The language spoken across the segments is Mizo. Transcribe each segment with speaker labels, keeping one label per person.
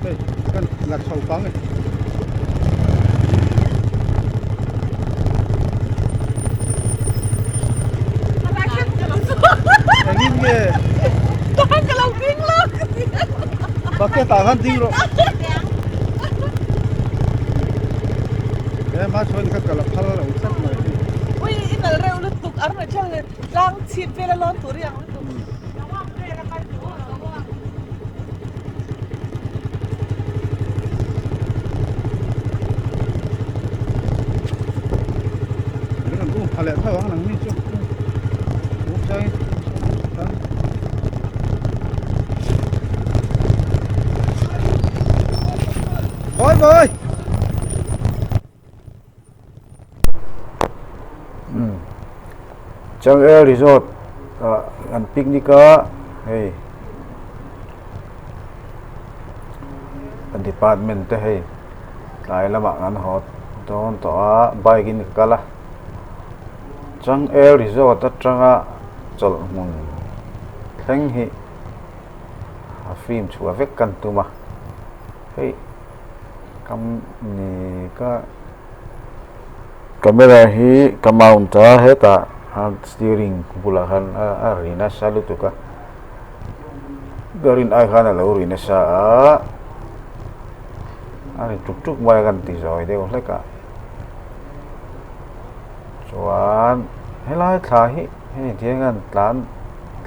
Speaker 1: Hei kan la chho pang e. Engin nge? Bucket ah khan ding rawh. He ma chuan kha ka la phal lo tlat mai hi.
Speaker 2: Ui i nal reuh lutuk Arunachal tlang chhip vel a lawn tur i ang lutuk.
Speaker 1: Min rawn um pha leh tho ang nang ni chu. Um changin. Bye bye.
Speaker 3: Changel resort ah an picnic a hei a department te hei tlai lamah an haw dawn tawh a bike in ka kal a Changel resort atanga chawlh hmun thleng hi a film chhuah vek kan tum a hei. Kam ni ka camera hi ka mount a hetah a steering bulah khan a ri nasa lutuk a ka rin ai khan a lo ri nasa a a ri tuk tuk mai a kan ti zawi deuh hlek a chuan helai thla hi hei tiang hian tlan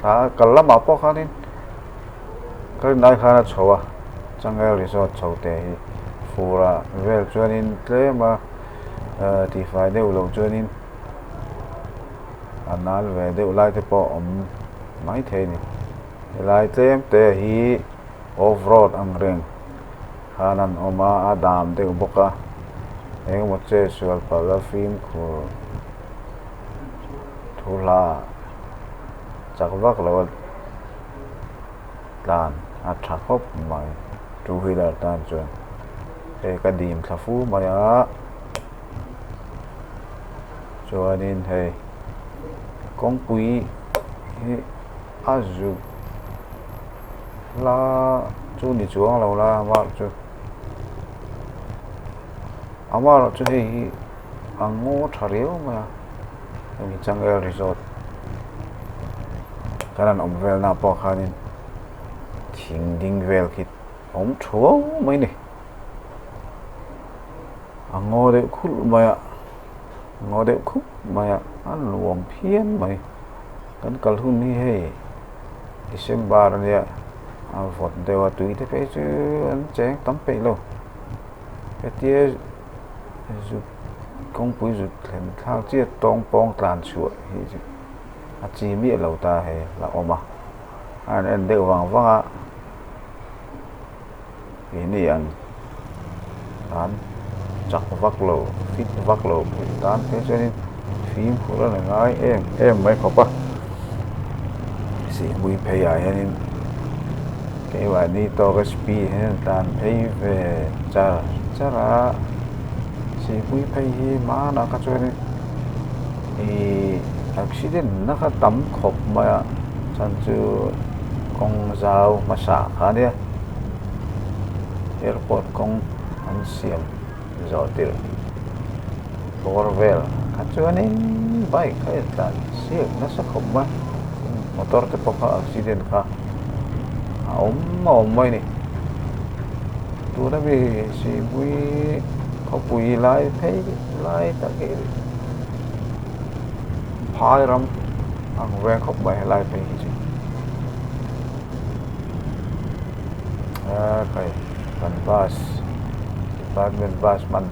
Speaker 3: thla kal lamah pawh khanin. Ka rin ai khan a chho a, Changel Resort chho te hi fur ah vel chuanin tlem a tihfai deuh loh chuanin a nal ve deuh lai te pawh a awm maithei a ni. Helai tlem te hi off road ang reng khan an awm a, a dam deuh bawk a, engemaw che sual palh a fimkhur thu hla chak vak lo a. Tlan a tha khawp mai two wheeler tan chuan hei ka dim thla fu mai a chuanin hei kawngpui hi a zuk la chu ni chuang lo la amah chu amaherawhchu hei hi a ngaw tha riau mai a hemi Changel resort kan han awm vel na pawh khanin thing ding vel khi a awm thuau mai a ni a ngaw deuh khulh mai a ngaw deuh khup mai a a nuam phian mai kan kal hun hi hei December a nia a vawt deuh a tui te phei chu an cheng tam peih lo hetia zut kawngpui zut thlen thlak chiah tawng pawng tlan chhuah hi chu a chi miah lo ta hei la awm a a rawn en deuh vang vang a keini ang tan chak vak lo fit vak lo tan phei chuanin fimkhur a la ngai em em mai khawp a sihhmui phei ah hianin keimahni tawka speed hian tlan phei ve char char a sihhmui phei hi hmanah kha chuanin ihh accident na kha tam khawp mai a chhan chu kawng zau hmasa kha ania airport kawng an siam zawh tirh bawr vel kha chuanin bike kha in tlan siak nasa khawp mai motor te pawh kha accident kha a awm a awm mai a ni tuna mi sihpui khawpui lai phei lai tak hi phai ram ang vel khawp mai helai phei hi chu a khai kan bus department bus hman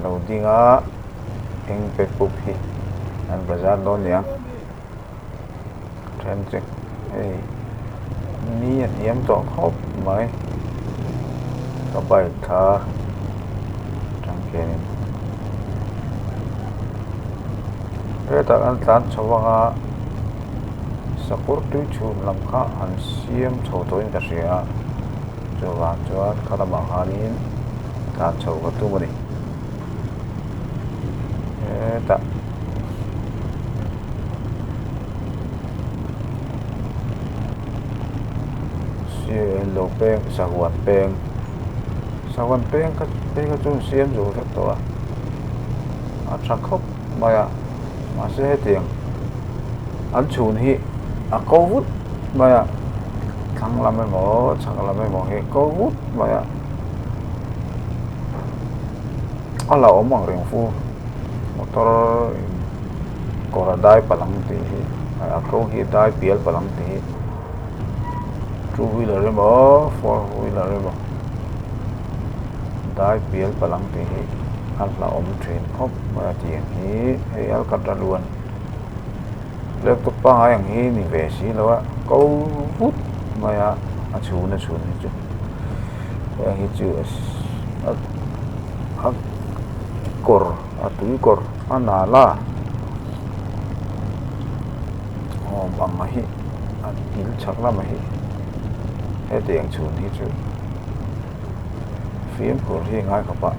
Speaker 3: lo ding a eng pe pup hi an bazar dawn ni ang then chu hei ni a hniam tawh khawp mai ka bike kha atang khianin hetah an tlan chho ang a sakawr tui chhun lam kha an siam chho tawhin ka hria a chuvang chuan kha lamah khanin tlan chho ka tum a ni hetah. Sir lo peng sahuan peng. Sawan peng kha phei kha chu an siam zo vek tawh a, a tha khawp mai a, mahse hetiang an chhun hi a ko vut mai a, thlang lam emaw chhak lam emaw hi a ko vut mai a, a la awm ang reng fu motor in kawr a dai palh ang tih hi a ko hi a dai pial palh ang tih hi. Two wheeler emaw four wheeler emaw dai pial palh ang tih hi a hlauhawm thin khawp mai a tiang hi hei alkatra luan laptop pangngai ang hi ni ve si lo a ko vut mai a a chhun a chhun hi chu heng hi chu a kawr a tui kawr a nal a awm ang a hi a kil chhak lamah hi hetiang chhun hi chu fimkhur hi ngai khawp a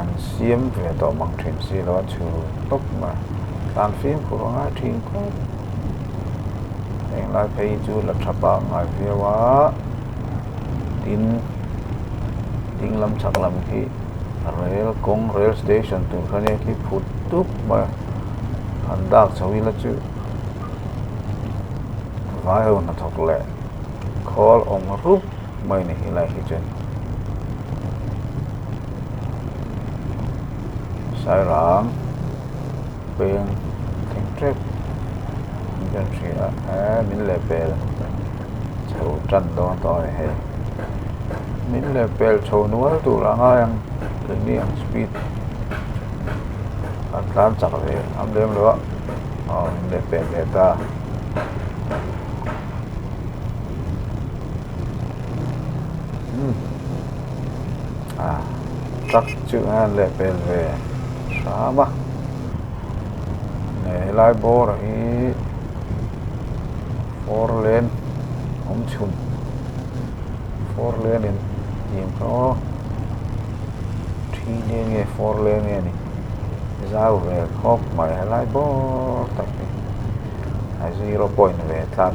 Speaker 3: an siam ve tawh mang thin si lo a chhun tawp mai tan fimkhur a ngai thin khawp heng lai phei hi chu la tha pah ngai viau a tin ding lam chhak lam khi rel kawng rel station tur kha nia khi phut tup mai a han dak chho ila chu vai ho hnathawk leh khawl awm rup mai a ni helai hi chuan sairang peng thleng tep in kan hria a eee min leh pel chho tan dawn tawh a ni hei min leh pel chho nual tur a ngai ang keini ang speed kan tlan chak ve ngam lem lo a aw min leh pel leh ta. Ah truck chu a han leh pel ve hram a helai bawr ah hi four lane awm chhun four lane in tih ang kha aw three lane nge four lane nge ni zau ve khawp mai helai bawr tak hi a zero point ve tlat.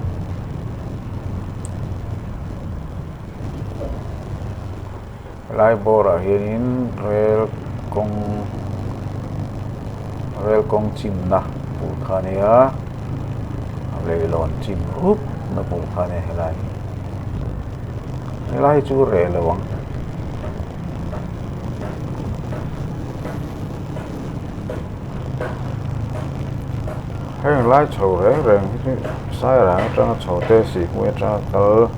Speaker 3: Helai bawrah hianin rel kawng rel kawng chimna tur kha a nia leilawn chim rup na pawh kha a nia helai hi helai hi chu reh lo ang. Heng lai chho reng reng hi chu sairang atanga chho te sihhmui atanga kal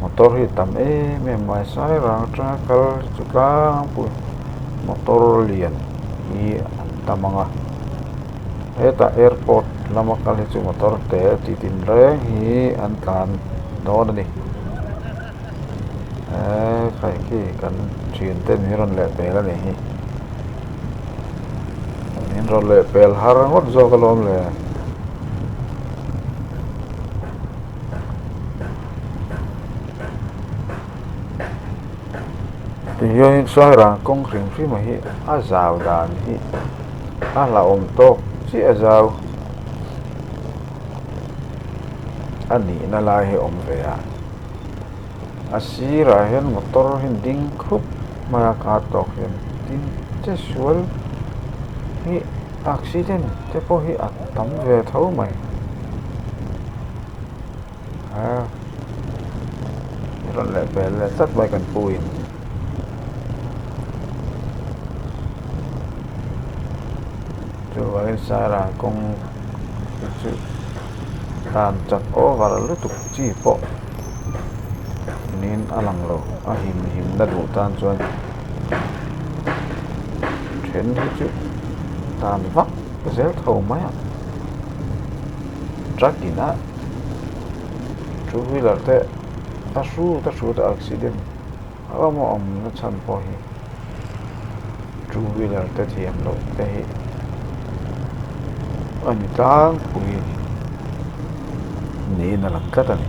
Speaker 3: motor hi a tam em em mai sairang atanga kal chu tlangpui motor lian hi an tam ang a hetah airport lama kal hi chu motor te chi tin reng hi an tlan dawn a ni eee khai khi kan thiante min rawn leh pel a nih hi. Min rawn leh pel har ngawt zawk alawm le. Tihianin sairang kawng hrim hrim hi a zau dan hi a hlauhawm tawk chiah a zau a nihna lai hi a awm ve a. A sirah hian motor hi ding khup mai a kar tawk hian tin che sual hi accident te pawh hi a tam ve tho mai a rawn leh pel leh tlat mai kan pu in chuvangin sairang kawng hi chu tlan chak over lutuk chi pawh. Niin a lang lo a him him na duh tan chuan then hi chu tan vak zel tho mai a truck in a two wheeler te a hrut a hrut a accident a awm a awm na chhan pawh hi two wheeler te thiam loh te hi a ni tlangpui niin a lang tlat a ni.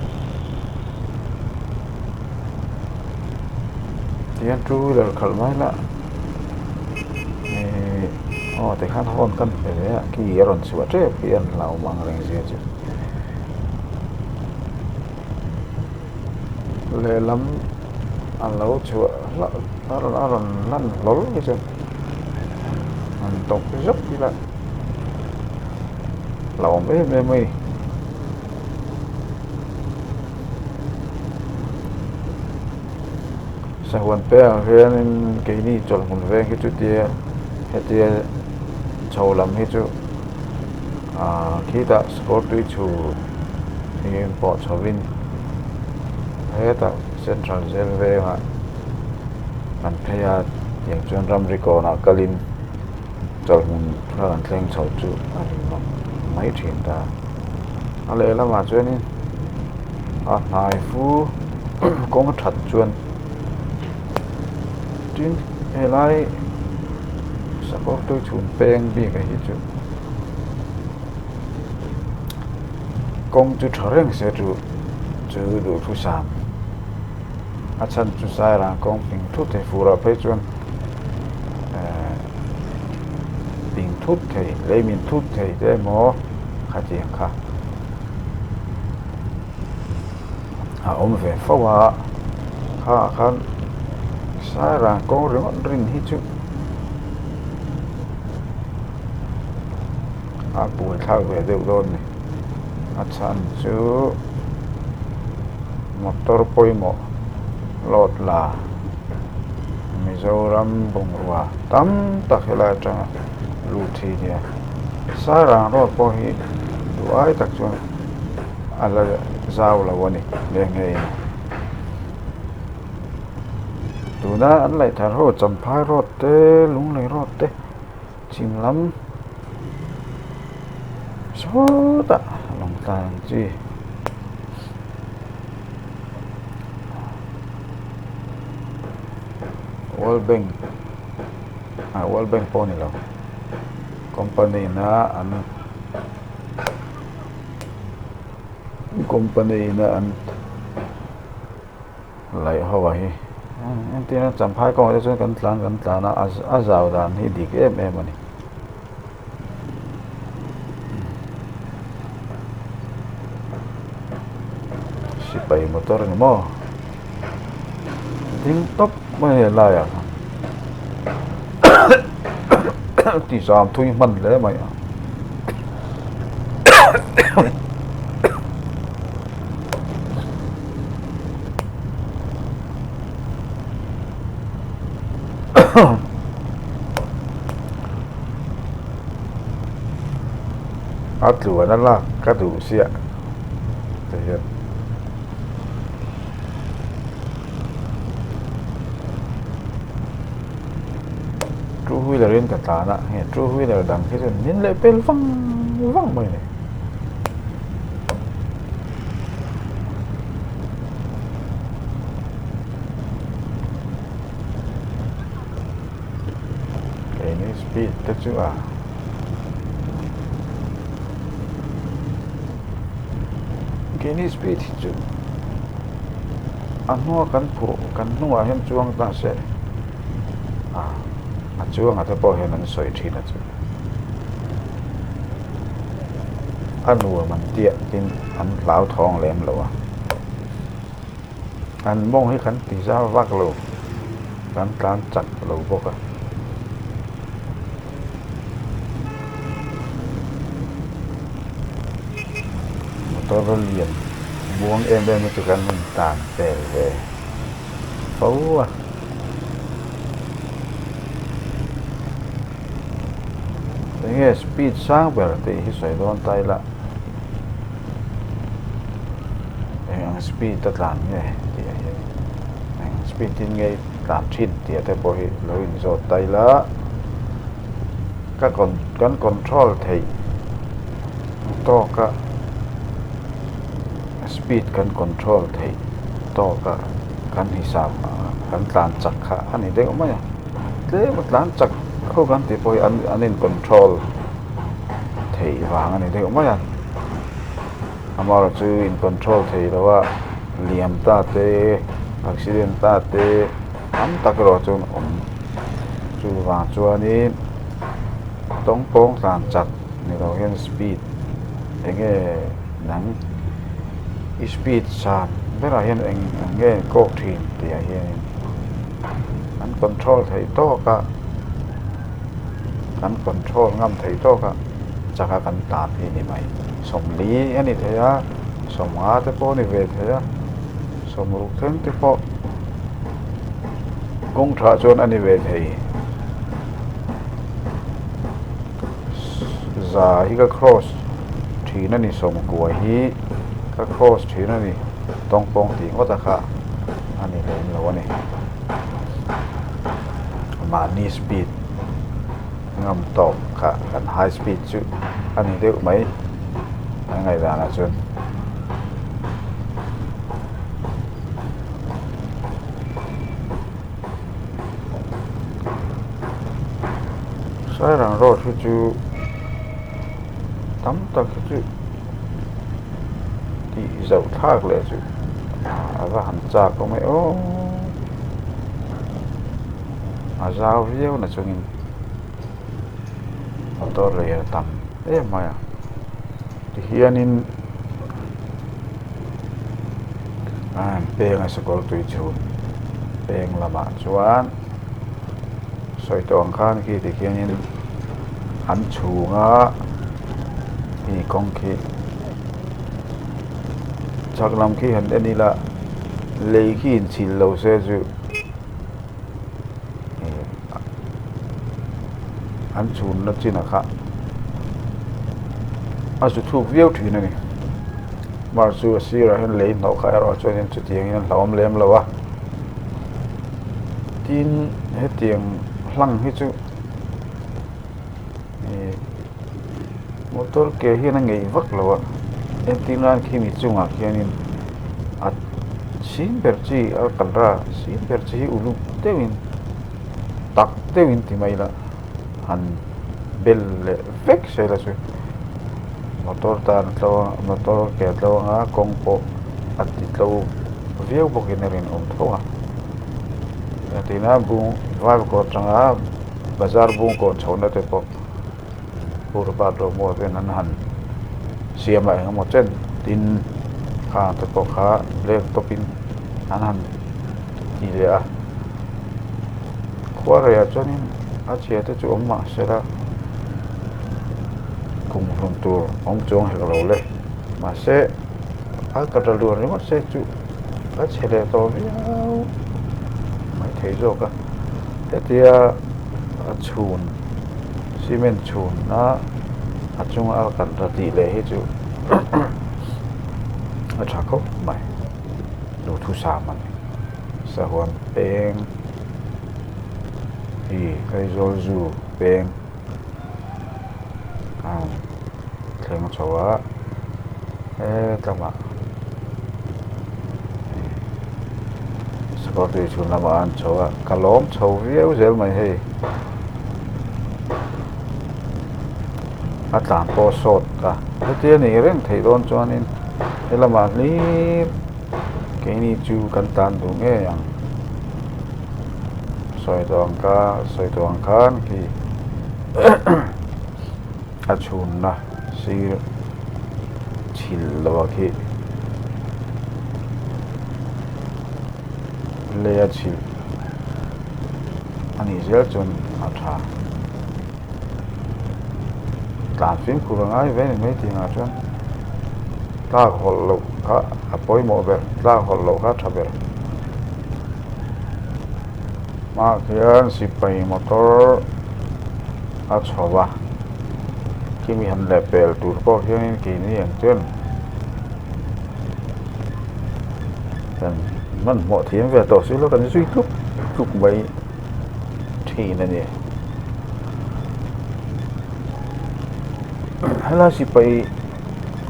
Speaker 3: Tihian two wheeler khalh mai la ihh aw tikhan horn kan pe ve a ki a rawn chhuah tep hi an hlauhawm ang reng zia chu lehlam. A lo chhuah hlauh a rawn a rawn lan hlawl hi chuan han tawp zauh ila hlauhawm em em mai a ni. Sahuan pengah hianin keini chawlhhmun veng hi chutia hetia chho lam hi chu ahh khitah sakawr tui chhu hi pawh chhovin hetah central jail vengah an phei a tiang chuan ramri kawnah kalin chawlhhmun kha an thleng chho chu a ni mai thin ta a lehlamah chuanin a hnai fu kawng a that chuan tin helai sakawr tui chhun peng bik ah hi chu kawng chu tha reng se chu chu duhthusam a chhan chu sairang kawng ping thut thei fur ah phei chuan ehh ping thut thei lei min thut thei te emaw khatiang kha a awm ve fo a kha ah khan sairang kawng ringawt rin hi chu a buaithlak ve deuh dawn a ni a chhan chu motor pawimawh load la Mizoram bungrua tam tak helai atanga lut hi nia Sairang road pawh hi duh ai tak chuan a la zau lo a ni nghe nghe in tuna an laih thar ho Champhai road te Lunglei road te. Chhim lam sawtah lawngtlai ang chi World Bank ah World Bank pawh a ni lo company in a an company in a an Laih ho ah hi entirna champhai kawngah te chuan kan tlan kan tlan a a zau dan hi dik em em a ni. Sipai motor a ni maw ding tawp mai a helai ah khan ti zam thui hman hle mai a. A tluan a lak ka duh chiah ti hian two wheeler in ka tlan a hei two wheeler dang hi chuan min leh pel vang vang mai a ni. Keini speed te chu a keini speed hi chu a hnua kan phurh kan hnungah hian chuang ta se a a chuangah te pawh hian an sawi thin a chu. A nuam an tiah tin an hlauthawng lem lo a an mawng hi kan ti zau vak lo kan tlan chak lo bawk a. Motor lian muang em em hi chu kan in tan pel ve fo a. Enge speed sang ber tih hi sawi dawn ta ila eng ang speed a tlan nge tih ah hian eng speed tin nge i tlan thin tih ah te pawh hi lo inzawt ta ila ka kan control theih tawk a speed kan control theih tawk a kan hisap kan tlan chak kha a ni deuh mai a. Tlem a tlan chak ho kan tih pawh hi an an in control theih vang a ni deuh mai a amaherawh chu in control thei lo a liam ta te accident ta te tam tak erawh chuan awm chuvang chuanin tawng pawng tlan chak ni lo hian speed eng nge nang i speed san berah hian eng eng nge kawk thin tih ah hianin. Kan control theih tawk a, kan control ngam theih tawk a chak a kan tlan hi ni mai. Sawmli a ni thei a, sawmnga te pawh a ni ve thei a, sawmruk thleng te pawh kawng tha chuan a ni ve thei. Za hi ka cross thin a ni sawmkua hi ka cross thin a ni tawngpawng tih ngawt a kha a ni lem lo a ni. Mahni speed ngam tawk kha kan high speed chu a ni deuh mai an ngaihdan ah chuan. Sairang road hi chu tam tak hi chu tih zauh thlak leh chu a va han chak awm e aw a zau viau na chungin motor lei a tam em mai a tihianin peng a sakawr tui chhun peng lamah chuan sawi tawh ang khan khi tikhianin an chhunga hi kawng khi chhak lam khi han en ila lei khi inchhilh lo se chu an chhunna chinah kha a zu thuk viau thin a ni mar chu a sirah hian lei hnawh kha erawh chuanin chutiangin a hlauhawm lem lo a tin hetiang hlang hi chu ih motor ke hian a ngeih vak lo a entir nan khimi chungah khianin a sin ber chi a kalra sin ber chi hi uluk deuhin tak deuhin ti mai ila han bel leh vek sela chu motor tan a tlo a motor ke a tlo anga kawng pawh a ti tlo viau bawkin a rinawm tho a tina bung vaivakawn atanga bazar bung kawn chhohna te pawh purbat rawhmual ten an han siam a engemaw chen tin khang te pawh kha black top in an han ti leh a khua reiah chuanin a chhia te chu awm mah se la kum hlun tur awm chuang hek lo le mahse a ka ta luan ringawt se chu a chhe leh tawh viau maithei zawk a hetia a chhun cement chhun a a chunga a kan ta tih leh hi chu a tha khawp mai duhthusam a ni sahuan peng hi Aizawl zoo peng a thleng chho a hetlangah sakawr tui chhun lamah an chho a ka lawm chho viau zel mai hei a tlan pawh sawt a hetia nih reng theih dawn chuanin helamah hlir keini chu kan tlan duh ngei ang sawi tawh ang kha sawi tawh ang khan khi a chhunna sir chhilh loh a khi lei a chhilh a nih zel chuan a tha tlan fimkhur a ngai ve a ni mai tih ang ah chuan tlak hawlh loh kha a pawimawh ber tlak hawlh loh kha a tha ber hmaah khian sipai motor a chho a khimi han leh pel tur pawh hianin keini ang chuan kan hmanhmawh thiam ve tawh si lo kan zui tluk tluk mai thin a ni helai sipai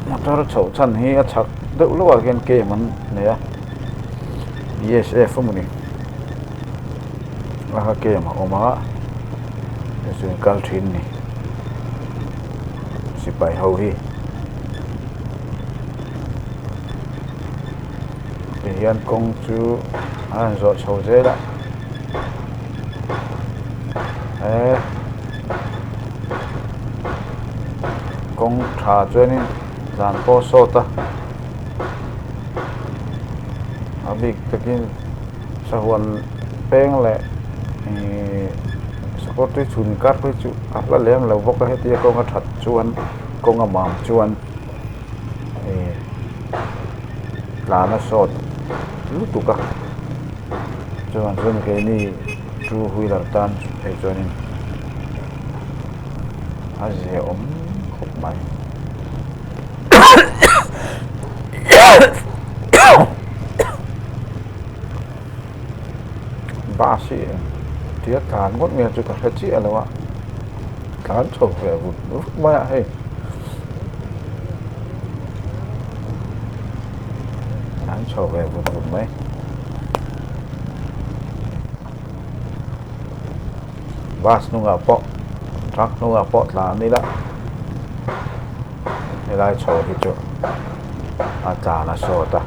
Speaker 3: motor chhoh chhan hi a chhak deuh lawkah khian camp an nei a b s f a maw ni a kha camp a awm a chuan kal thin a ni sipai ho hi tihian kawng chu a han zawh chho zel a he kawng tha chuanin tlan pawh a sawt a a bik takin sahuan. peng leh ihh sakawr tui chhun inkar phei chu a hla lem lo bawk a hetia kawng a that chuan kawng a mam chuan ihh tlan a sawt lutuk a chuvang chuan keini two wheeler tan phei chuanin a ziaawm khawp mai. Bus hi eng tia tlan ngawt nge chu ka hre chiah lo a tlan chho ve vut vut mai a hei tlan chho ve vut vut mai. Bus hnungah pawh truck hnungah pawh tlan ila helai chho hi chu a tlan a sawt a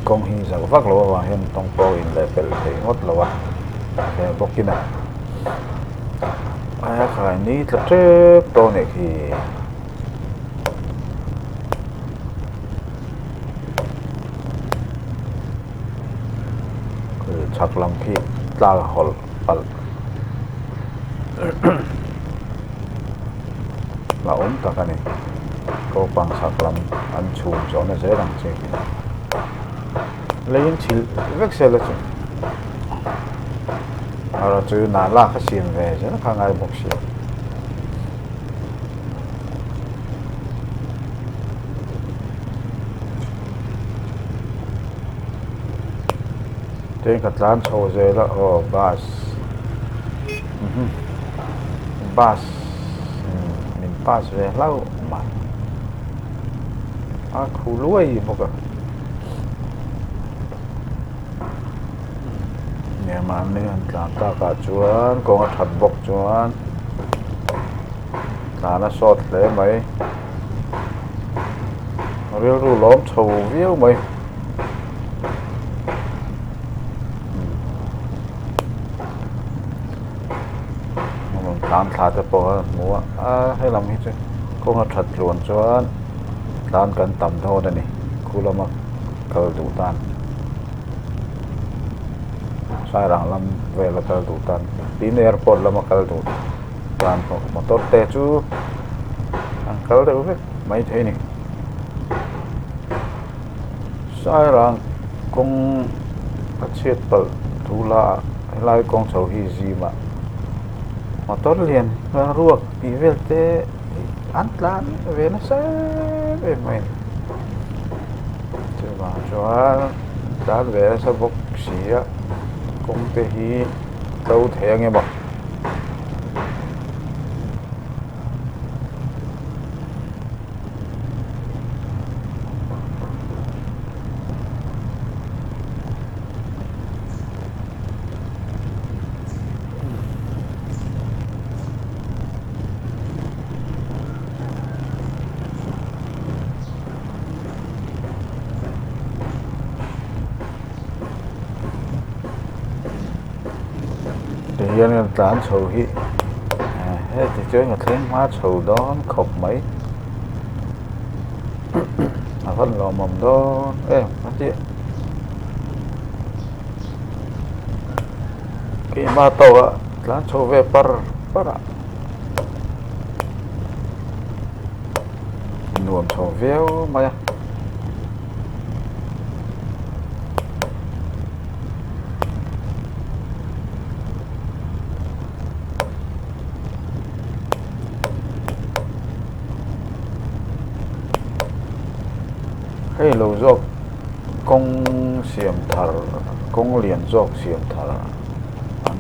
Speaker 3: kawng hi zauh vak loh avang hian tawng pawh in leh pelh thei ngawt lo a he bawk in a a khai ni tla tep tawh a nih khi. Chhak lam khi tlar hawlh palh a awm tak a ni naupang chhak lam an chhum zawhna zel ang che khi leiin chhilh vek se la chu erawh chu nah lak a siam ve zel kha a ngai bawk si. Train ka tlan chho zel a aw bus bus min pass ve hlauh mai a khu luai bawk a nia mahni an tlan takah chuan kawng a that bawk chuan tlan a sawt hle mai. Rilru lawm chho viau mai. Rawn tlan thla te pawh a hmu a a helam hi chu kawng a that tluan chuan tlan kan tam dawn a ni khu lama kal duh tan sairang lam vela kal duh tan tin airport lama kal duh tan pawh motor te chu an kal deuh vek mai thei a ni. Sairang kawng a chhiat palh thu la ah helai kawng chho hi zim ah motor lian ruak tih vel te an tlan ve nasa em em mai a ni. Chuvang chuan tlan ve nasa bawk si a kawng te hi tlo thei ang em aw. Tihian kan tlan chho hi heti chuan ka thleng hma chho dawn khawp mai a van lawmawm dawn em a tih keimah tawk a tlan chho ve par par a nuam chho viau mai a. Hei lo zawk kawng siam thar kawng lian zawk siam thar an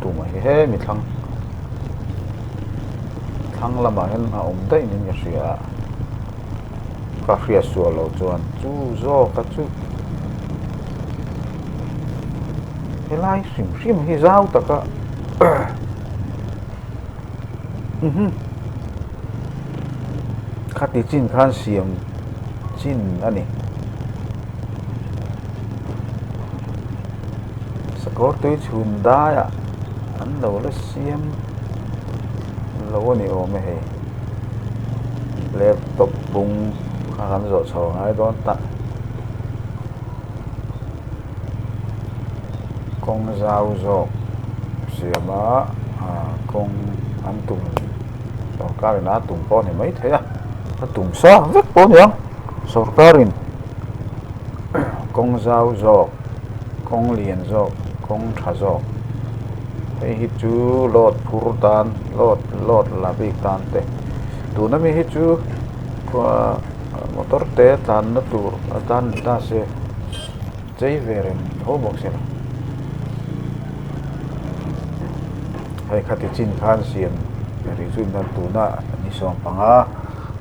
Speaker 3: tum a hi hemi thlang thlang lamah hian a awm daih niin ka hria a ka hriat sual loh chuan chu zawk a chu helai hrim hrim hi zau taka khati chin khan siam chin a ni sakawr tui chhun daiah an lo la siam lo a ni awm e hei laptop bung kha kan zawh chho ngai dawn ta. Kawng zau zawk siama kawng an tum sorkarin a tum pawh a ni maithei a, a tum sa vek pawh a ni ang sorkarin kawng zau zawk kawng lian zawk kawng tha zawk hei hi chu load phur tan load load la bik tan te tuna mi hi chu motor te tlanna tur atan ni ta se. Chei ve reng tho bawk se la. Hei khati chin khan siam rih chu indan tuna ni 15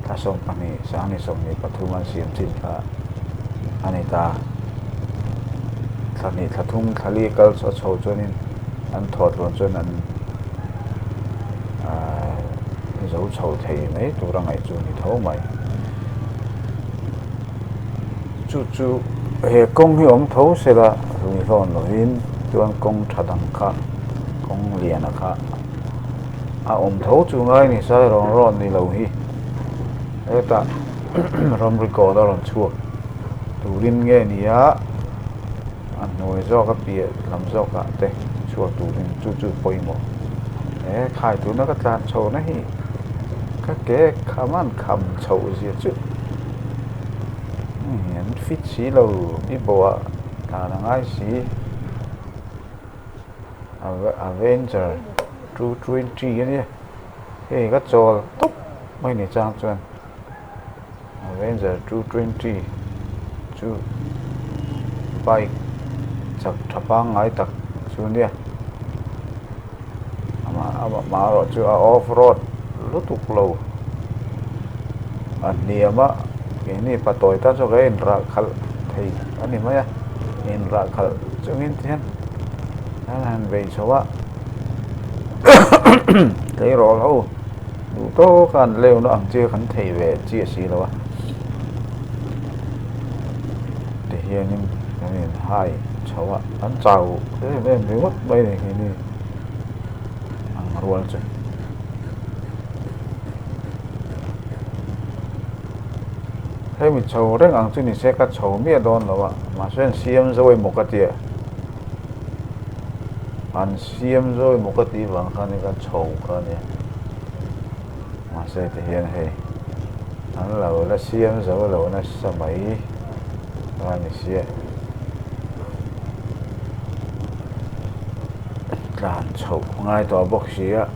Speaker 3: thla 12 sang ni 23 an siam chin kha a ni ta. Thla hnih thla thum thla li kal a chho chuanin an thawh tluan chuan an zo chho thei mai tur a ngaih chu a ni tho mai. Chu chu he kawng hi awm tho se la hlui hlawn lovin chuan kawng tha dang kha kawng liana kha a awm tho chu ngai ni sai rawn rawn ni lo hi hetah ramri kawn a rawn chhuak turin nge ni a a hnuai zawk a piah lam zawkah te chhuak turin chu chu pawimawh he khai tuna ka tlan chho na hi ka ke kham an kham chhoh zia chu. An fit si lo i bawhah tlan a ngai si Avenger 220 a nia hei ka chawl tawp mai ni chang chuan Avenger 220 chu bike chak tha pangngai tak chu a nia amaherawh chu a off road lutuk lo a hniam a keini patawi tan chuan kan inrah khalh thei a ni mai a inrah khalh chungin te hian an han bei chho a tleirawl ho duh tawk a an leu na ang chi kha kan thei ve chiah si lo a tihianin kan inhai chho a an chau em em ringawt mai a ni keini ang rual chu. Hemi chho reng ang chu ni se ka chho miah dawn lo a mahse an siam zo emaw ka tia an siam zo emaw ka tih vang khan ka chho kha a nia mahse tihian hei an lo la siam zo lo nasa mai a ni sia tlan chhoh ngai tawh bawk si a.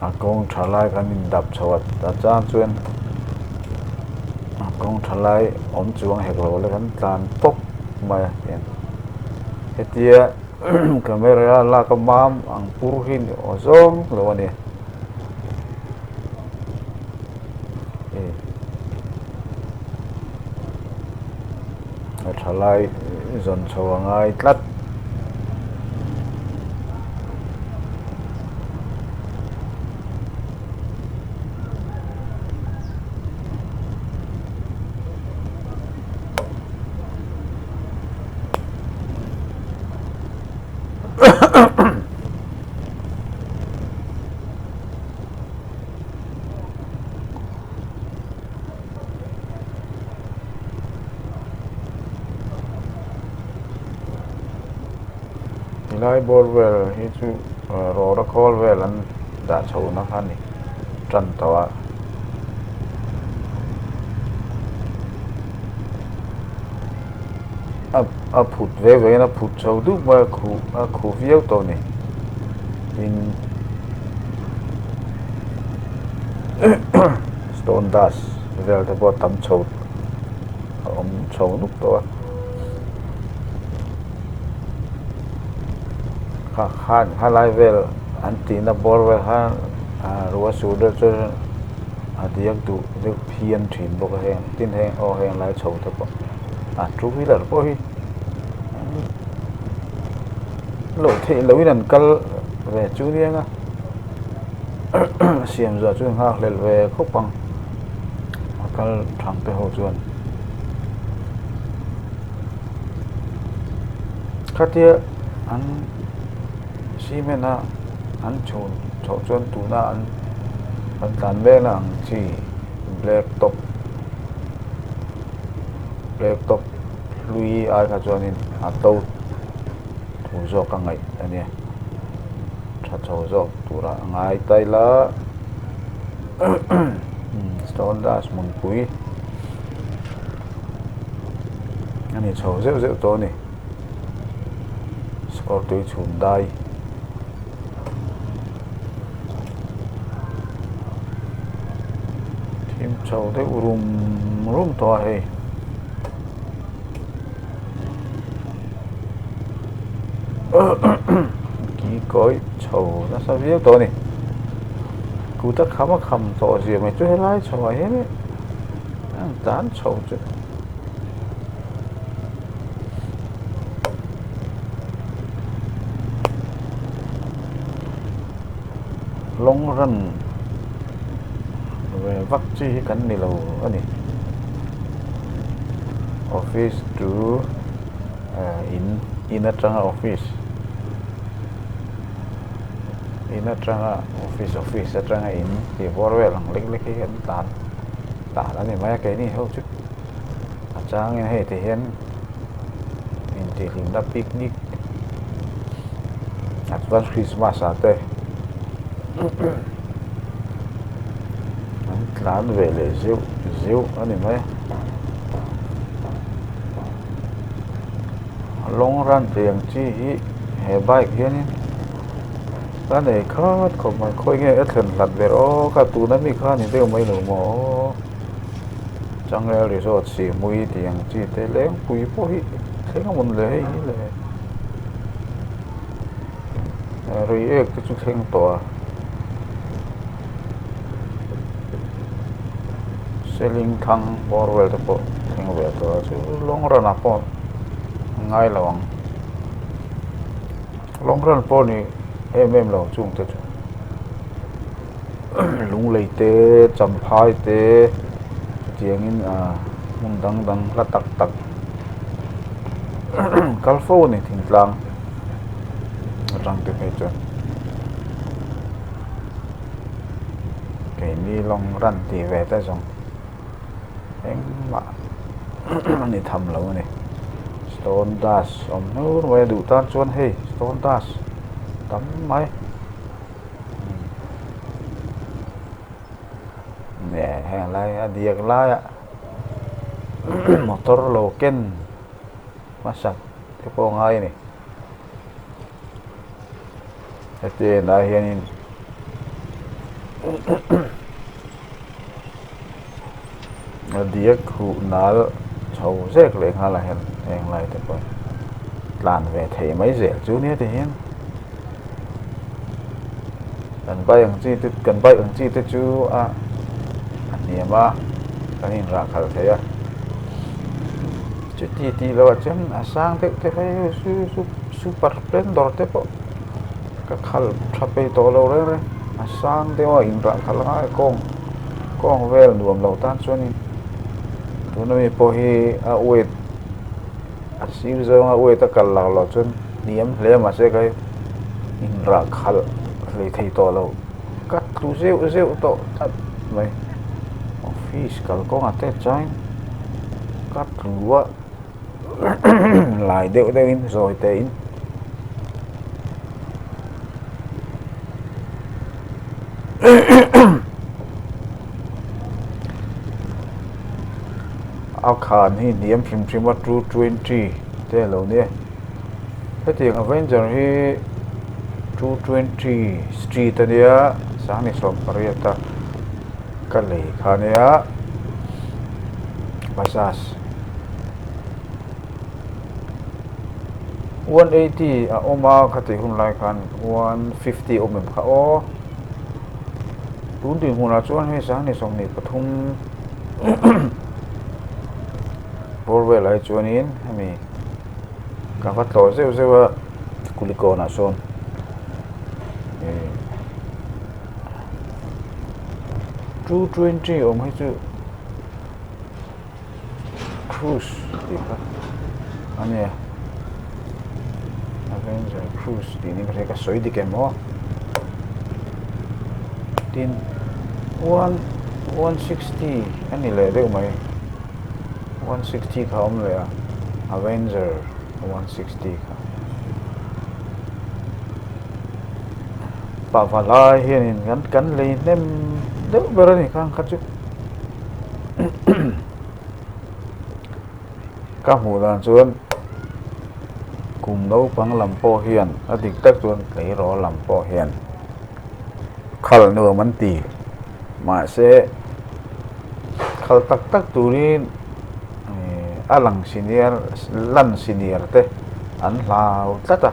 Speaker 3: A kawng tha lai kan in dap chho a a chang chuan a kawng tha lai awm chuang hek lo le kan tlan tawp mai a hian hetia camera lak a mam ang pur hi ni aw zawng lo a ni a tha lai zawn chho a ngai tlat. Helai bawr vel hi chu rawra khawl vel an dah chhohna kha a ni tan tawh a. A phut ve ve in a phut chho dup mai a khuh a khuh viau tawh a ni tin stone dust vel te pawh a tam chho a awm chho nuk tawh a kha khan khalai vel an tihna bawr vel khan ruah sur deuh chuan a diak duh deuh phian thin bawk a heng tin heng aw heng lai chho te pawh a two wheeler pawh hi loh theih loh in an kal ve chu aniang a siam zawh chu nghakhlelh ve khawp ang a kal thang te ho chuan khatia an cement a an chhun chhoh chuan tuna an an tlan vel ang chi black top. Black top hlui ai kha chuanin a to thu zawk a ngaih a nia tha chho zawk tura a ngai ta ila stone dust hmunpui a ni chho zeuh zeuh tawh a ni sakawr tui chhum dai. Thim chho deuh rum rum tawh a hei. Ki kawi chho nasa viau tawh a ni. Kut a kham a kham tawh zia mai chu helai chho ah hian an tlan chho chu. Long run ve vak chi hi kan ni lo a ni office to in in atanga office in atanga office office atanga in tih bawr vel ang lek lek hi kan tlan tlan a ni mai a keini ho chu. A changin hei ti hian intihhlimna picnic ah chuan christmas ah te an tlan ve leh zeuh zeuh a ni mai a long run tih ang chi hi he bike hianin a nei khat khawp mai khawi nge a thlen hlat ber aw ka tuna mi kha a ni deuh mai lo maw aw. Changel resort sihmui tih ang chi te lengpui pawh hi thleng a mawn le hei hi le reiek te chu thleng tawh a seling thlang bawr vel te pawh thleng ve tawh a chu long run ah pawh a ngai lo ang long run pawh ni em em lo chung te chu. Lunglei te champhai te chutiangin ah hmun dang dang hla tak tak kal fo a ni thingtlang atang te phei chuan keini lawng run tih ve te zawng engmah a ni tham lo a ni stone dust awm hnur mai a duh tan chuan hei stone dust tam mai. Nge heng lai a diak laiah motor lo ken hmasak te pawh a ngai a ni heti enah hianin a diak huh nal chho zek leh nghal ah hian heng lai te pawh tlan ve thei mai zel chu nia ti hian kan bike ang chi te kan bike ang chi te chu a a hniam a kan inrah khalh thei a chuti tih loh ah chuan a sang deuh te phei chu super splendor te pawh ka khalh tha peih tawh lo reng reng a sang deuh a inrah khalh angai kawng kawng vel nuam lo tan chuanin tuna mi pawh hi a weight a sir zawnga weight a kal loh loh chuan hniam hle mahse ka inrah khalh hlei thei tawh lo ka tlu zeuh zeuh tawh tlat mai office kalkawngah te chuan ka tlu a. Lai deuh deuh in zawi te in a khan hi hniam hrim hrim a 220 te a lo nia hetiang avenger hi 220 street a nia sanghnih sawmpariat a ka lei kha a nia Bajaj 180 a awm a khati hun lai khan 150 a awm em kha aw tun dinhmunah chuan hei sanghnih 23 bawr velah hi chuanin hemi ka va tlawh zeuh zeuh a kulikawnah sawn 220 awm hi chu Cruise tih kha a nia Avenger Cruise tih niin ka hria ka sawi dik em aw tin 1 160 a ni leh deuh mai. 160 kha a awm leh a Avenger 160 kha pah valai hianin kan kan lei hnem deuh ber a ni khang kha chu ka hmuh dan chuan kum naupang lam pawh hian a dik tak chuan tleirawl lam pawh hian khalh nuam an ti mahse khalh tak tak turin ihh a lang senior lan senior te an hlau tlat a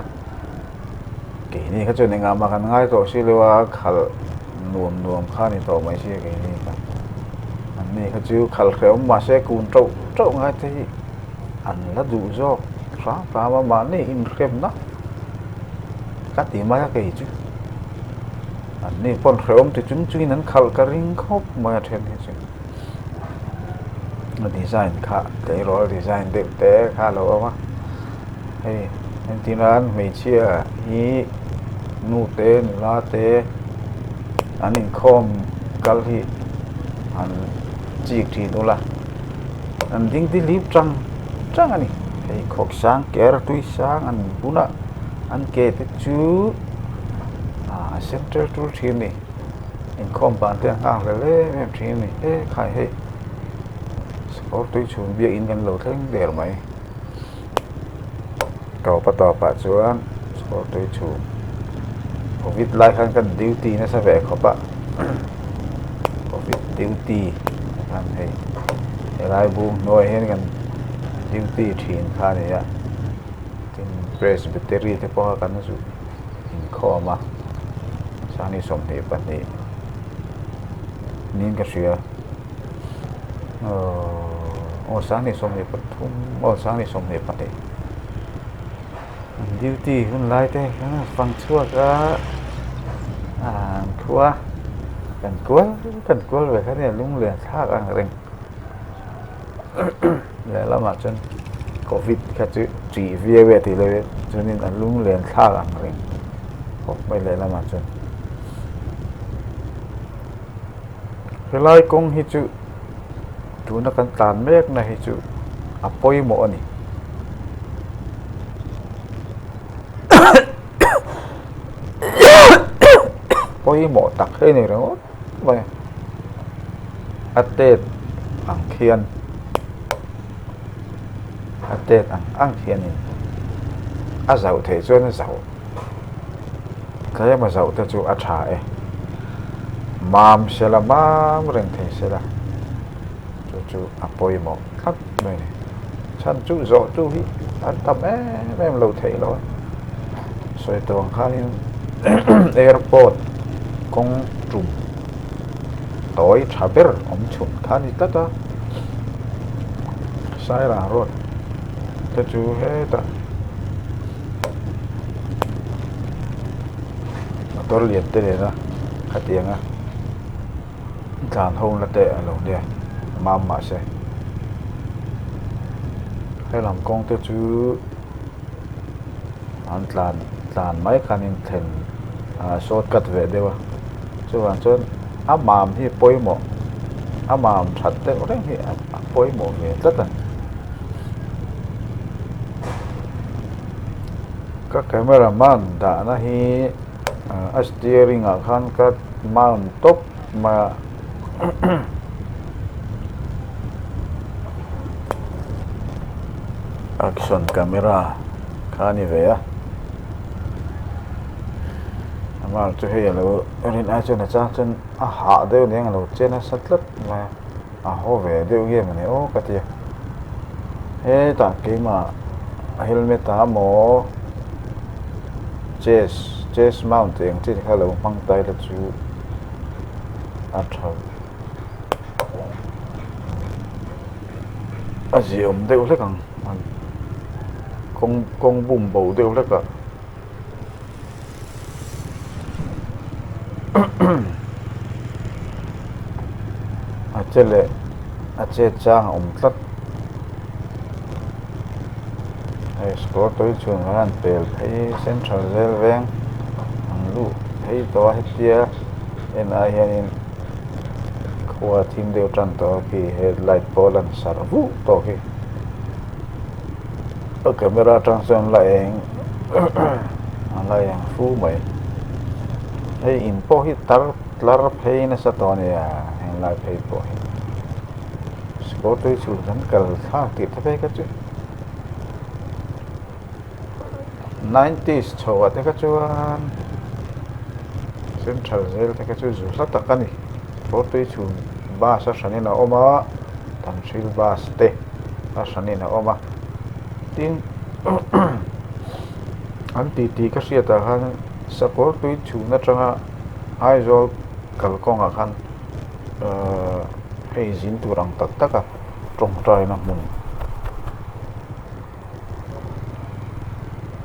Speaker 3: keini kha chuan engah mah kan ngai tawh si lo a khalh nuam nuam kha a ni tawh mai sia keini kha an ni kha chu khalh hrehawm mahse kun tauh tauh ngai te hi an la duh zawk hram hram a mahni inhremna ka ti mai a kei chu an ni pawn hrehawm ti chung chungin an khalh ka ring khawp mai a then hi chu a design kha tleirawl design deuh te kha a lo awm a hei entir nan hmeichhia hi nu te nula te an inkhawm kal hi an chik thin ula an ding te lip tang tang a ni pheikhawk sang ker tui sang an bun a an ke te chu ah a center tur thin a ni inkhawm ban te an nghak hlel em em thin a ni he khai hei sakawr tui chhun biakin kan lo thleng der mai. Tawp a tawpah chuan sakawr tui chhum covid lai khan kan duty nasa ve khawp a covid duty khan hei helai bung hnuai hian kan duty thin kha a ni a tin presbytery te pawh kha kan zuh inkhawm a sanghnih 22 niin ka hria. Aw 2023 aw 2022 an duty hun lai te khan a fang chhuak a an khua kan kual kan kual ve kha nia lunglen thlak ang reng lehlamah chuan covid kha chu tih viau e tih loh chuanin a lunglen thlak ang reng khawp mai lehlamah chuan. Helai kawng hi chu tuna kan tlan mek na hi chu a pawimawh a ni. Pawimawh tak hi a ni ringawt mai a. A tet ang khian a tet ang ang khianin a zauh theih chuan a zauh. Tlema zauh te chu a tha e. Mam sela mam reng thei sela chu chu a pawimawh tlat mai a ni. Chhan chu zawh tu hi an tam em em lo theih lo a. Sawi tawh ang khanin airport kawng tum tawi tha ber awm chhun kha a ni tlat a. Sairang road te chu hetah. Motor lian te nena khatianga tlan ho na te a lo nia mam mahse helam kawng te chu an tlan tlan mai khan in thlen ah shortcut ve deuh a chuvang chuan a mam hi pawimawh a mam that deuh reng hi a pawimawh ve tlat a. Ka camera man dahna hi a steering ah khan ka mount tawp mai a action camera kha a ni ve a amah chu hei alo rin ai chuan a chang chuan a hah deuh aniang alo che nasa tlat mai a. A haw ve deuh nge mawni aw ka ti a hetah keimah helmet ah maw chest chest mount tih ang chi te kha lo hmang ta ila chu a tha a ziaawm deuh hlek ang kawng kawng bum bo deuh hlek ah. A che leh a che chang a awm tlat hei sakawr tui chhun khan an pel phei central zel veng an luh phei tawh a hetia en ai hianin. Khua thim deuh tan tawh a khi headlight pawh a lan sar vuh tawh khi a camera atang chuan la eng a la eng fu mai hei in pawh hi tar tlar phei nasa tawh a nia henglai phei pawh hi sikawr tui chhun kan kal thlak tih te phei kha chu nineties chhoh ah te kha chuan central zel te kha chu zu hla tak a ni kawrtui chhun bus a hranin a awm a tanhril bus te a hranin a awm a tin an titi ka hriat ah khan sakawr tui chhun atanga Aizawl kalkawngah khan ahh hei zin tur ang tak tak a tawngtaina hmun.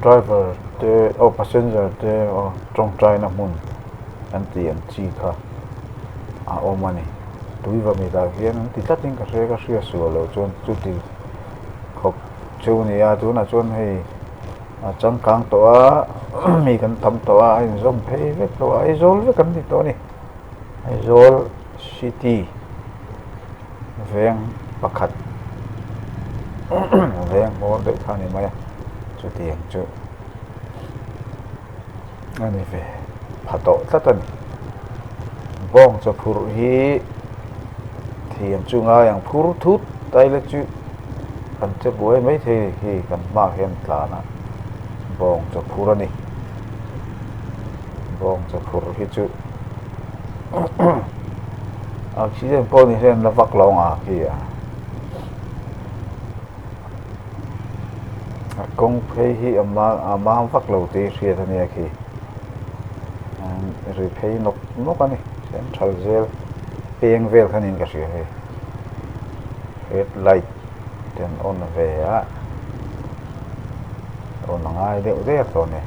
Speaker 3: Driver te aw passenger te aw tawngtaina hmun an tih ang chi kha a awm a ni tuivamit ah hian an ti tlat in ka hria ka hria sual loh chuan chuti khawp chu a ni a tunah chuan hei a changkang tawh a mi kan tam tawh a a inzawm phei vek tawh a Aizawl vek an ni tawh a ni Aizawl city. Veng pakhat veng hmawr deuh kha a ni mai a chutiang chu a ni ve pha tawh tlat a ni bawng chaw phurh hi thiam chu ngai ang phur thut taila chu kan che buai maithei hi kan hmaah hian tlan a bawng chaw phur a ni bawng chaw phurh hi chu. Accident pawh ni hian la vak lo ang a khi a a kawng phei hi a a mam vak lo tih hriat a nia khi ri phei nawk nawk a ni central zel peng vel kha niin ka hria hei headlight te an on ve a on a ngai deuh der tawh a ni.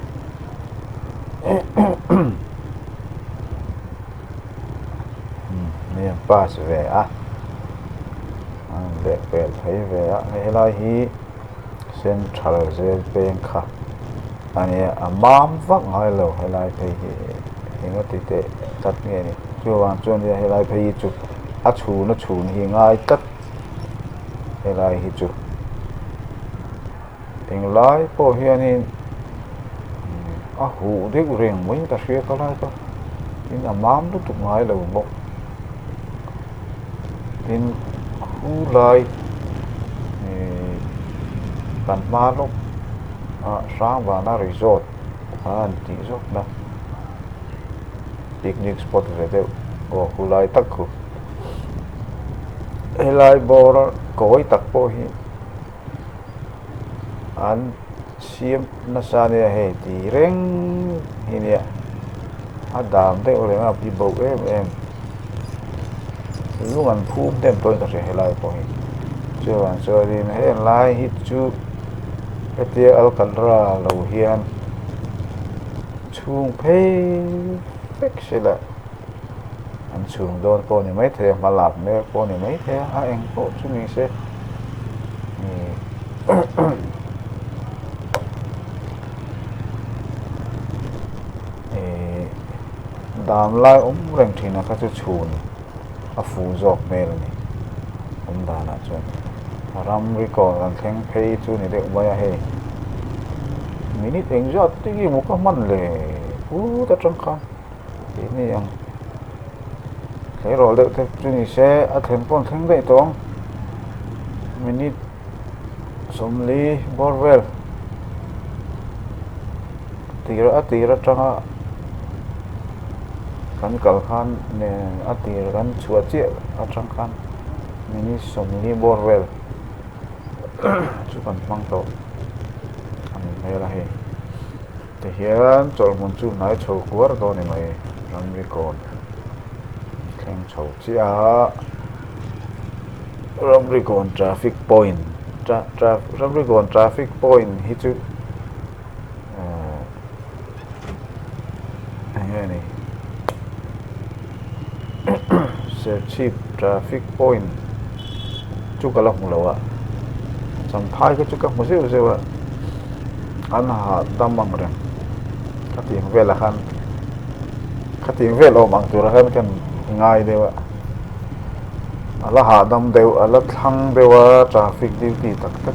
Speaker 3: Mi an pass ve a an leh pel phei ve a hei helai hi central zel peng kha a nia a mam vak ngai lo helai phei hi eng a ti teh tlat nge ni chuvang chuan helai phei hi chu a chhun a chhun hi ngai tlat helai hi chu. Englai pawh hianin a huh deuh reng mai ka hria ka lai kha tin a mam lutuk ngai lo bawk tin khu lai ihh kan hma lawk ah Hrangvana resort kha an tih zawk na picnic spot ve deuh aw khu lai tak khu helai bawr kawi tak pawh hi. An siam nasa ania hei ti reng hi nia a dam deuh reng a pi bo em em lung an phum hnem tawhin ka hria helai pawh hi chuvang chuanin heng lai hi chu hetia alkatra lo hian chhung phei vek sela an chhung dawn pawh a ni maithei a hma lak mek pawh a ni maithei a a eng pawh chu ni se ihh dan lai awm reng thin a kha chu chhun a fuh zawk hmel a ni awm danah chuan ramri kawn an thleng phei chu ni deuh mai a hei minute engzat te nge maw ka hman le put atang khan. Tih ni ang tleirawl deuh te chu ni se a thlen pawh an thleng daih tawh ang minute 40 bawr vel tir a tir atanga kan kal khan nen a tir kan chhuah chiah atang khan minute 40 bawr vel chu kan hmang tawh a ni hmel a hei. Tihian chawlhhmun chu hnai chho kuar dawn ni mai ramri kawn thleng chho chiah a ramri kawn traffic point ramri kawn traffic point hi chu ahh eng nge ni serchhip traffic point chu ka la hmu lo a champhai kha chu ka hmu zeuh zeuh a an hahdam ang reng khatiang velah khan khatiang vel awm ang turah khan ka ngai deuh a. A la hahdam deuh a la thlang deuh a traffic duty tak tak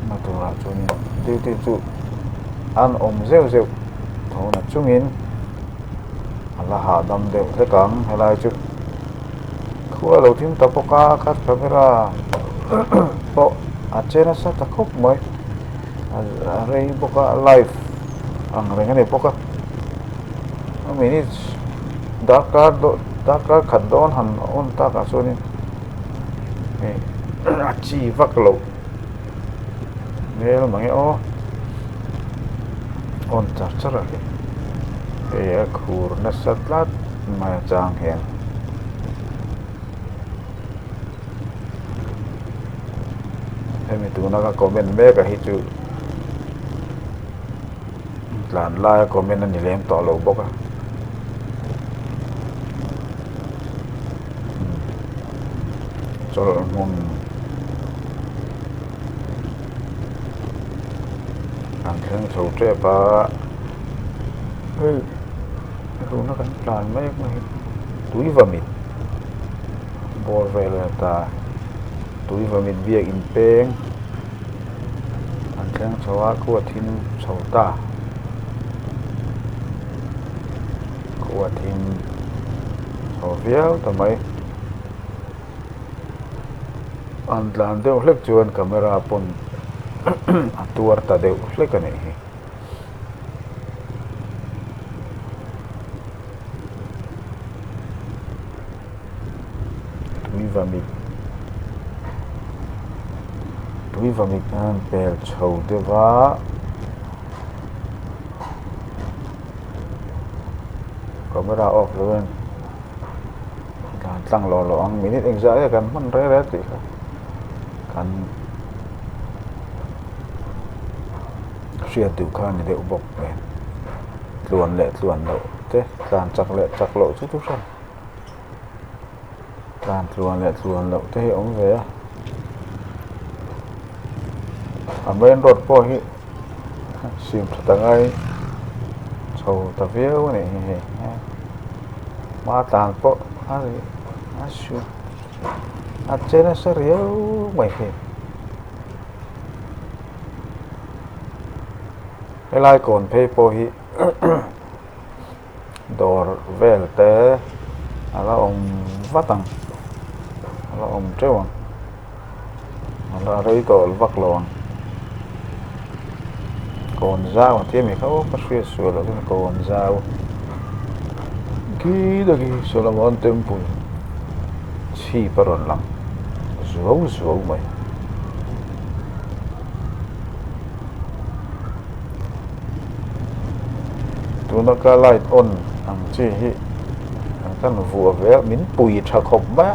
Speaker 3: na turah chuanin duty chu an awm zeuh zeuh tho na chungin a la hahdam deuh hlek ang helai chu khua a lo thim ta bawk a khat camera pawh a che nasa ta khawp mai a rei bawk a live ang reng a ni bawk a. A minutes darkar darkar khat dawn han on takah chuanin hei a chi vak loh hmel mange aw on char char a ni hei a khur nasa tlat mai a chang hian. Hemi tuna ka comment mek a hi chu. Tlan laia comment a ni lem tawh lo bawk a. Chawlh hmun an thleng chho tep a hei tuna kan tlan mek na hi tui vamit bawr vel a ni ta tui vamit biak in peng. An thleng chho a khu a thim chho ta khu a thim chho viau ta mai an tlan deuh hlek chuan camera pawn a tuar ta deuh hlek a nih hi. Tui vamit tui vamit a han pel chho deuh va camera off lo hian dan tlang lawh lawh ang minute engzah nge kan hman reng reng tih kha kan hriat duh kha a ni deuh bawk nen tluan leh tluan loh te tlan chak leh chak loh chu chu hran. Tlan tluan leh tluan loh te hi a awm ve a a main road pawh hi siam tha ta ngai chho ta viau a nih hi hei hma tlan pawh a ri a su a che nasa riau mai hi helai kawn phei pawh hi. Dawr vel te a la awm vat ang a la awm teuh ang a la rei tawh vak lo ang kawn zau ang tih a mi kha aw ka hriat sual loh chuan kawn zau khi tak hi Solomon temple chhip a rawn lang zuau zuau mai. Tuna ka light on ang chi hi an kan vuah ve a min pui tha khawp mai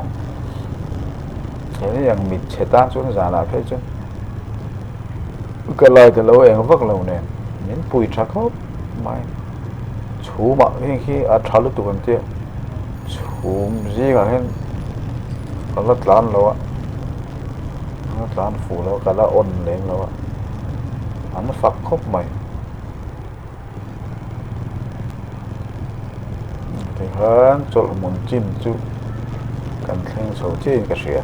Speaker 3: a hei ang mit chhe tan chuan zanah phei chuan ka light a lo eng vak lo nen min pui tha khawp mai chhumah heng hi a tha lutuk an tia chhum zingah hian ka la tlan lo a. A tlan fuh loh ka la on lem lo a an fak khawp mai tikhan chawlh hmun chin chu kan thleng chho chiahin ka hria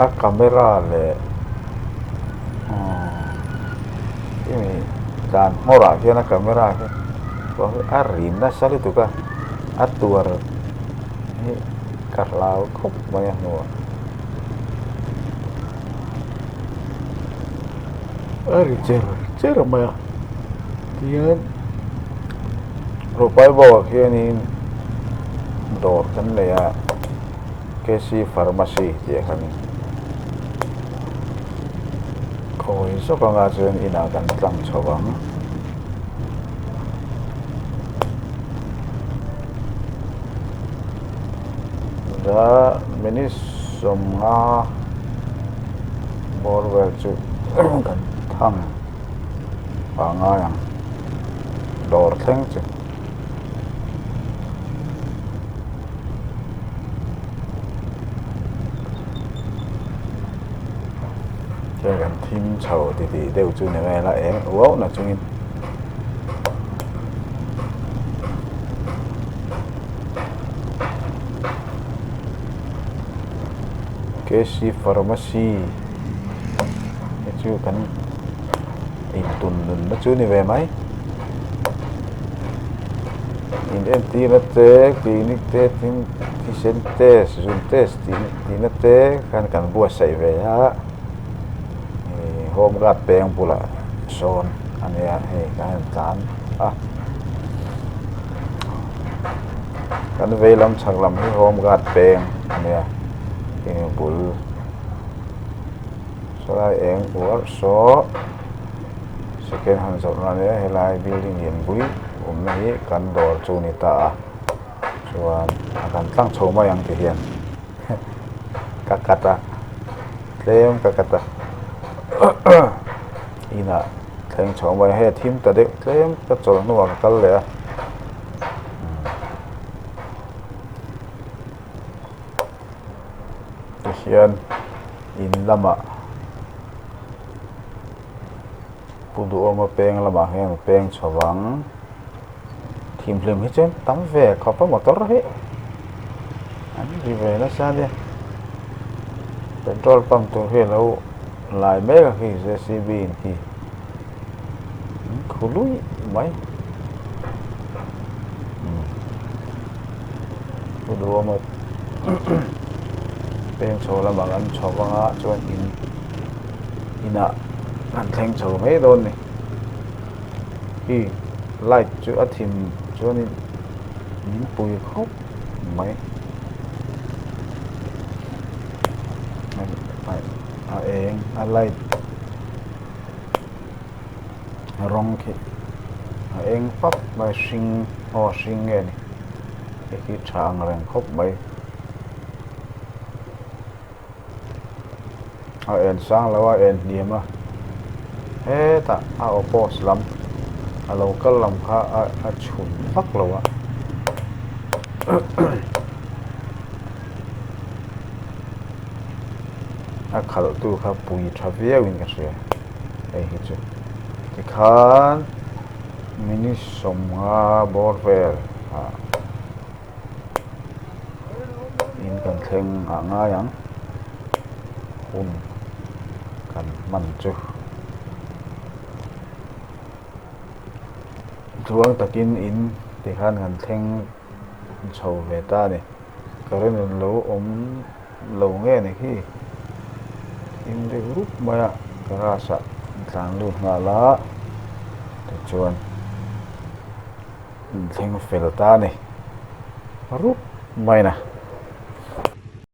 Speaker 3: a camera leh hemi tlan hmawrah hian a camera hi a ri nasa lutuk a a tuar hi ka hlau khawp mai a hnuah a ri cher cher mai a tihian rupai bawkah khianin dawr kan nei a K C pharmacy tih ah khanin khawi zawk anga chuan inah kan tlang chho ang. Da minute sawmnga bawr vel chu kan thang pah ngai ang dawr thleng chu. Hei kan Thim chho ti tih deuh chu ni mai la eng uau na chungin. KC Pharmacy hi chu kan intun nunna chu ni ve mai. In entirna te clinic te tin thisen test zun test tih tihna te khan kan buatsaih ve a. Ihh home guard peng bulah sawn a nia hei kan han tlan a kan vei lam chhak lam hi home guard peng a nia heng bul sawlai eng uar saw second hand zawrhna a nia helai building lian pui awmna hi kan dawr chu a ni ta a chuan a kan tlang chho mai ang ti hian. Ka cut a tlem ka cut a inah thleng chho mai hei a thim ta deuh tlem ka chawlh hnuah ka kal leh a tihian in lamah Pu Duhawma peng lamah hian a peng chho vang. Thimhlim hi chuan tam ve khawp a motor hi an ri ve nasa ania petrol pump tur hi alo lai mek a khi J C B in khi an khu luih mai pu duhawma peng chho lamah kan chho anga chuan in inah an thleng chho mai dawn a ni. Khi light chu a thim chuanin min pui khawp mai a eng a light rawng khi a eng fap mai hring aw hring nge ni hei khi tha ang reng khawp mai. A en sang lo a en hniam a hetah a aw post lam a lo kal lam kha a a chhun vak lo a a khalh tu kha pui tha viau in ka hria hei hi chu tikhan minute sawmnga bawr vel ah. In kan thleng ah ngai ang hun kan hman chu tluang takin in tikhan kan thleng chho ve ta a ni current in lo awm lo nge ni khi thim deuh rup mai a garage ah an tlan lut nghal a tichuan. Thleng fel ta a ni rup mai na.